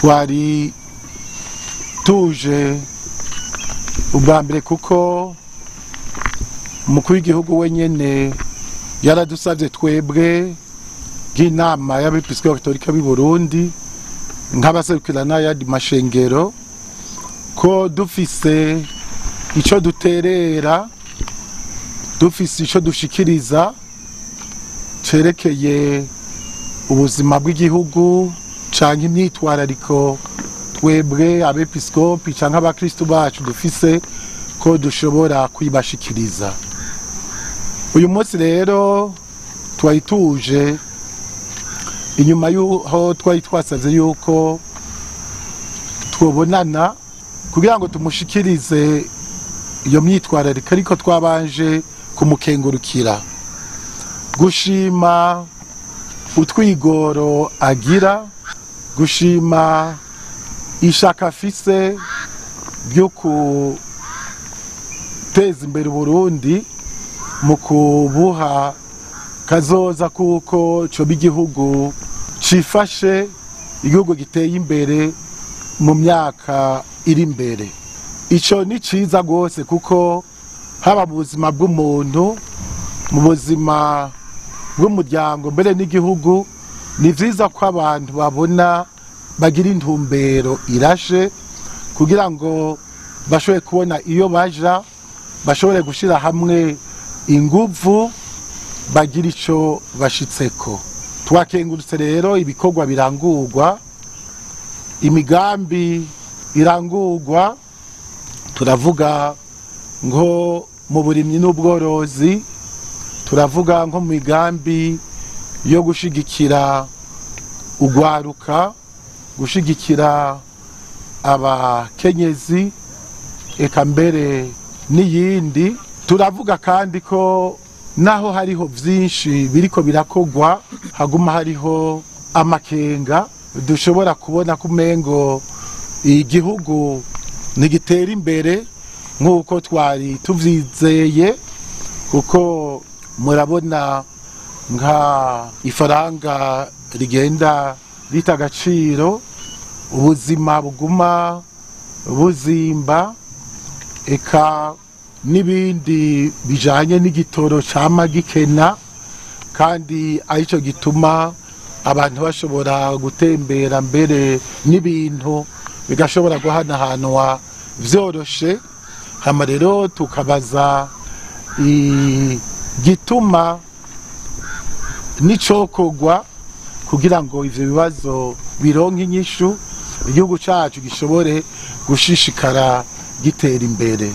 Twari tuje ubwa mbere kuko umukuru w'igihugu wenyene yaradusavye twebwe nk'inama y'abepiskopi gatolika b'i Burundi, nk'abaserukira n'ayandi mashengero, ko dufise ico duterera, dufise ico dushikiriza cerekeye ubuzima bw'igihugu canke imyitwarariko twebwe abepiskopi canke abakristu bacu dufise, ko dushobora kwibashikiriza. Uyu munsi rero twari tuje inyuma y'aho twari twasavye yuko twobonana kugira ngo tumushikirize iyo myitwarariko, ariko twabanje kumukengurukira, gushima utwigoro agira, gushima ishaka afise ryo guteza imbere Uburundi mu kubuha kazoza, kuko coba igihugu cifashe, igihugu giteye imbere mu myaka iri imbere. Ico ni ciza rwose, kuko haba mu buzima bw'umuntu, mu buzima bw'umuryango, mbere n'igihugu, ni vyiza ko abantu babona bagira intumbero irashe kugira ngo bashobore kubona iyo baja, bashobore gushira hamwe inguvu, bagira ico bashitseko. Twakengurutse rero ibikorwa birangurwa, imigambi irangurwa. Turavuga nko mu burimyi n'ubworozi, turavuga nko mu migambi yo gushigikira ugwaruka, gushigikira abakenyezi, eka mbere n'iyindi. Turavuga kandi ko naho hariho vyinshi biriko birakogwa, haguma hariho amakenga dushobora kubona ko umengo igihugu ntigitera imbere nk'uko twari tuvyizeye, kuko murabona nka ifaranga rigenda rita agaciro, ubuzima buguma buzimba, eka n'ibindi bijanye n'igitoro cama gikena, kandi arico gituma abantu bashobora gutembera mbere n'ibintu bigashobora guhanahanwa vyoroshe. Hama rero tukabaza igituma n'icokorwa kugira ngo ivyo bibazo bironke inyishu, igihugu cacu gishobore gushishikara gitera imbere.